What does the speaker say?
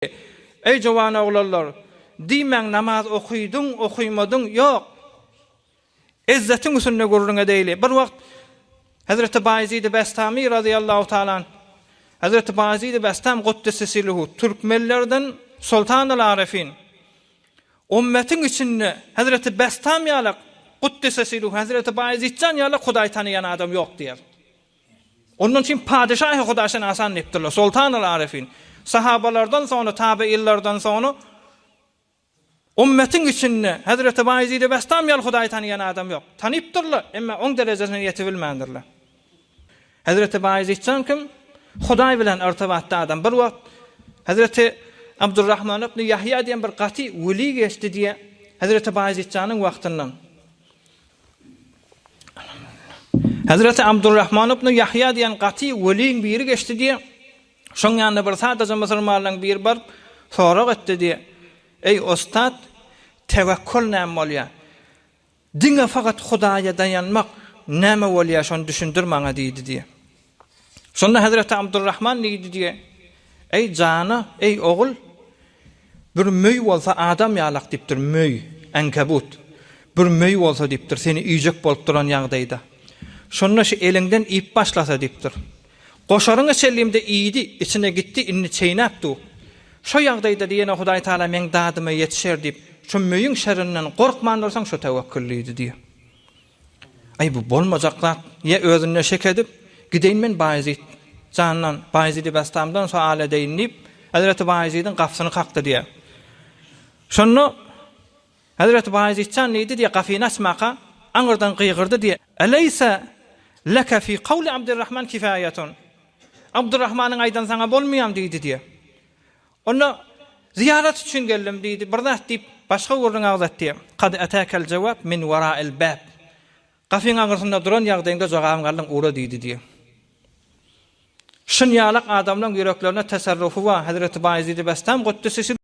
Eý jowan oglanlar, diýmäň namaz okydyň, okymadyň, ýok. Ezzetiň üstünde gürrüň edeýli. Bir wagt Hezreti Baýezidi Bestami razyýallahu taala anh, Hezreti Baýezidi Bestam Guddise sirruhu, türkmenlerden Soltanul Arifin, Ümmetiň içinde Hezreti Bestam ýalak Guddise sirruhu, Hezreti Baýezitjan ýalak Hudaý tanaýan adam ýok diýer. Ondan üçin padyşahy Hudaşynasan diýipdirler, Soltanul Arifin. Sahabalardan soňra, tabeýinlerden soňra ümmetiň içinde Hezreti Baýezidi Bestam ýaly Hudaýy tanaýan adam ýok. Tanypdyrlar, emma oň derejesine ýetibilmändirler. Hezreti Baýezitjan kim? Hudaý bilen yrtybatda adam. Bir wagt Hezreti Abdurrahman ibn Ýahýa diýen bir gaty weli geçdi diýe Hezreti Baýezitjanyň wagtyndan. Hezreti Abdurrahman ibn Ýahýa diýen gaty weliň biri geçdi diýe. Şoň ýanyna bir sadaja musulmanlaryň biri baryp, sorag etdi diýe. Eý, ustat, tewekkül näme bolýar? Diňe fakat Hudaýa daýanmak näme bolýar, şony düşündir maňa diýdi diýe. Şonda Hezreti Abdurrahman diýdi diýe, Eý, jana, eý, ogul, bir möý bolsa adam ýalak diýipdir, möý, ankabut. Bir möý bolsa diýipdir, seni iýjek bolup duran ýagdaýda. Şonda şu eliňden iýip başlasa diýipdir. Goşaryňa çenlimde iýdi, içine gitdi, indi çeýnäp dur. Şo ýagdaýda diýene Hudaý Tagala meň dadyma ýetişer diýip, şo möýüň şerinden gorkman dursaň şo töwekgül diýdi diýe. Aý bu bolmajak zat diýe özünde şek edip, gideýin men Baýezit jandan, Baýezidi Bestamdan soal edeýin diýip, Hezreti Baýezidiň gapysyny kakdy diýe. Şonda Hezreti Baýezit jan diýdi diýe, gapyny açmaka, aňyrdan gygyrdy diýe, Eleýse leke fi kawli Abdyrrahman kifaýatun. Abdyrrahmanyň aýdany saňa bolmaýam diýdi diýe. Onda zyýarat üçin geldim diýdi, bir zat diýip, başga gürrüň agzatdy. Kad etäkel jewap min werail bäb. Gapyň aňyrsynda duran ýagdaýyňda jogabyňy aldyň, ugra diýdi diýýär. Şunýalak adamlaň ýüreklerine teserrufy bar, Hezreti Baýezidi Bestam Guddisi.